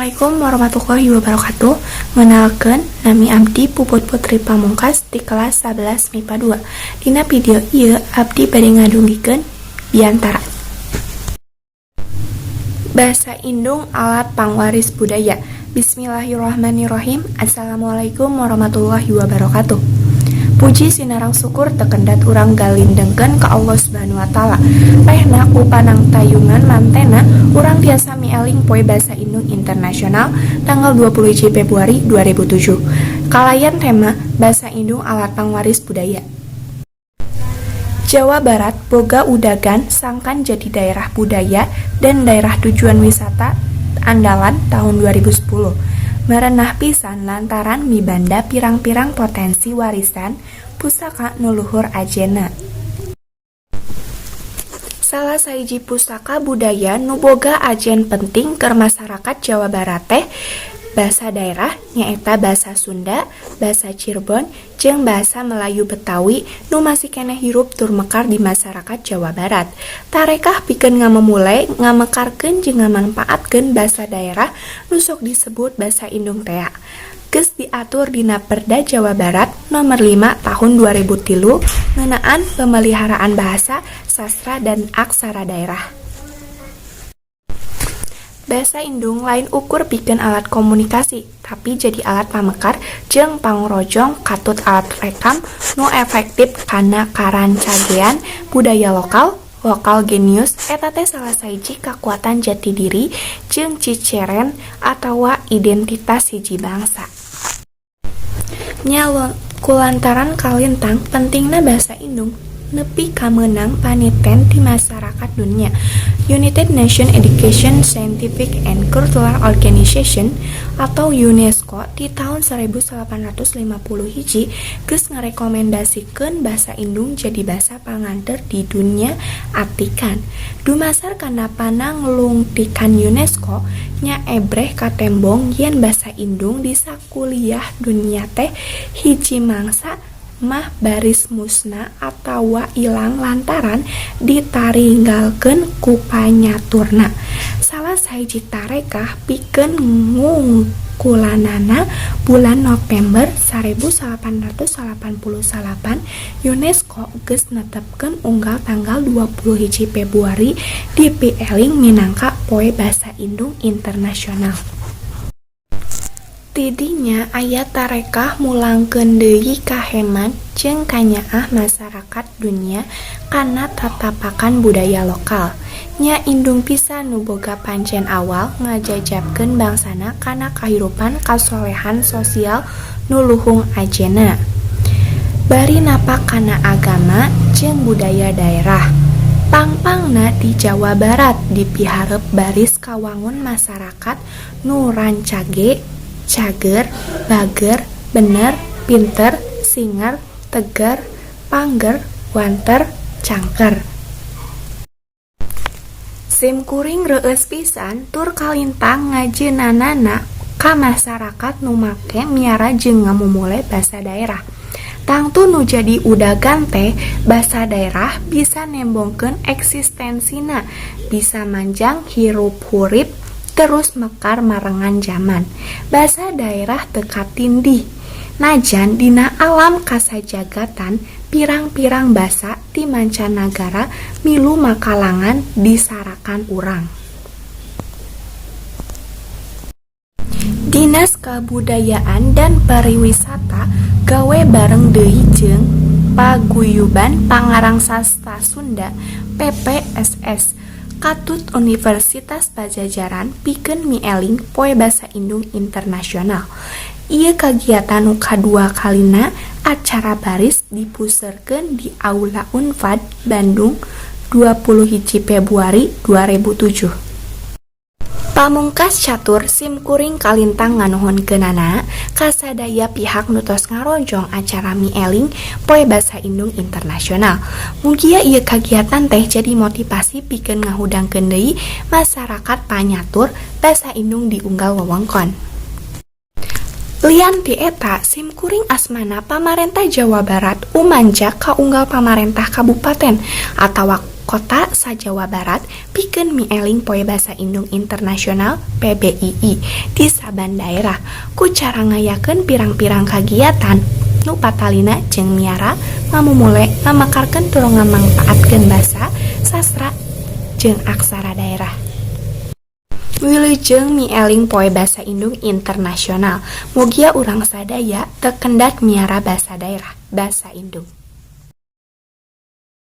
Assalamualaikum warahmatullahi wabarakatuh. Ngenalkeun, nami abdi Puput Putri Pamungkas di kelas 11 MIPA 2. Dina video ieu abdi bade ngadugikeun biantara. Bahasa Indung alat pangwaris budaya. Bismillahirrahmanirrahim. Assalamualaikum warahmatullahi wabarakatuh. Puji sinareng syukur teu kendat urang galindengkeun ka Allah Subhanahu wa Ta'ala. Rehna ku panangtayungan mantena urang tiasa mieling Poe Basa Indung Internasional tanggal 20 Februari 2007 kalayan tema Basa Indung alat pangwaris budaya. Jawa Barat boga udagan sangkan jadi daerah budaya dan daerah tujuan wisata andalan tahun 2010. Merenah pisan lantaran mibanda pirang-pirang potensi warisan pusaka nu luhur ajenna. Salah sahiji pusaka budaya nu boga ajen penting keur masarakat Jawa Barat teh basa daerah, nyaeta basa Sunda, basa Cirebon, jeung basa Melayu Betawi nu masih keneh hirup tur mekar di masarakat Jawa Barat. Tarekah pikeun ngamumule, ngamekarkeun jeung ngamanfaatkeun basa daerah nu sok disebut basa indung tea geus diatur dina Perda Jawa Barat Nomor 5 Tahun 2003 ngeunaan Pemeliharaan Bahasa, Sastra dan Aksara Daerah. Basa indung lain ukur pikeun alat komunikasi, tapi jadi alat pamekar jeung pangrojong katut alat rekam nu efektif kana karancagean budaya lokal. Lokal genius eta teh salah sahiji kakuatan jati diri jeung ciceren atawa identitas hiji bangsa. Nya, kulantaran kalintang pentingna basa indung nepi ka meunang paniten ti masyarakat dunya. United Nations Education, Scientific and Cultural Organization atau UNESCO di tahun 1851 geus ngarekomendasikeun basa indung jadi basa panganteur di dunya atikan. Dumasar kana pananglungtikan UNESCO, nya ebreh katembong yen basa indung di sakuliah dunya teh hiji mangsa mah baris musna atawa ilang lantaran ditaringgalkeun ku panyaturna. Salah sahiji tarekah pikeun ngungkulanana, bulan Nopember 1889 UNESCO geus netepkeun unggal tanggal 21 Februari dipieling minangka Poe Basa Indung Internasional. Ti dinya aya tarekah mulangkeun deui kaheman jeung kanyaah masarakat dunya kana tatapakan budaya lokal. Nya indung pisan nu boga pancen awal ngajajabkeun bangsana kana kahirupan kasolehan sosial nu luhung ajenna, bari napak kana agama jeung budaya daerah. Pang-pangna di Jawa Barat dipiharep baris kawangun masarakat nu rancage, cager, bager, bener, pinter, singer, teger, pangger, wanter, cangker. Sim kuring reueus pisan tur kalintang ngajeunanana ka masarakat nu make, miara jeung ngamumule basa daerah. Tangtu nu jadi udagan teh basa daerah bisa nembongkeun eksistensina, bisa manjang hirup hurip terus mekar marengan jaman. Basa daerah teu katindih najan dina alam kasajagatan pirang-pirang basa ti mancanagara milu makalangan disarakan urang. Dinas Kabudayaan dan Pariwisata gawe bareng deui jeung Paguyuban Pangarang Sastra Sunda PPSS katut Universitas Padjadjaran pikeun mieling Poe Basa Indung Internasional. Ieu kagiatan nu kadua kalina. Acara baris dipusarkeun di Aula Unpad, Bandung, 21 Februari 2007. Pamungkas catur, sim kuring kalintang nganuhunkeunana ka sadaya pihak nu tos ngarojong acara mieling Poe Basa Indung Internasional. Mugia ieu kagiatan teh jadi motivasi pikeun ngahudangkeun deui masarakat panyatur basa indung di unggal wewengkon. Lian ti eta, sim kuring asmana pamarentah Jawa Barat umanjak ka unggal pamarentah kabupaten atawa kota sa-Jawa Barat pikeun mieling Poe Basa Indung Internasional PBII di saban daerah ku cara ngayakeun pirang-pirang kagiatan nu patalina jeung miara, ngamumule, ngamekarkeun tur ngamangpaatkeun basa, sastra, jeung aksara daerah. Wilujeng mieling Poe Basa Indung Internasional. Mugia urang sadaya teu kendat miara basa daerah, basa indung.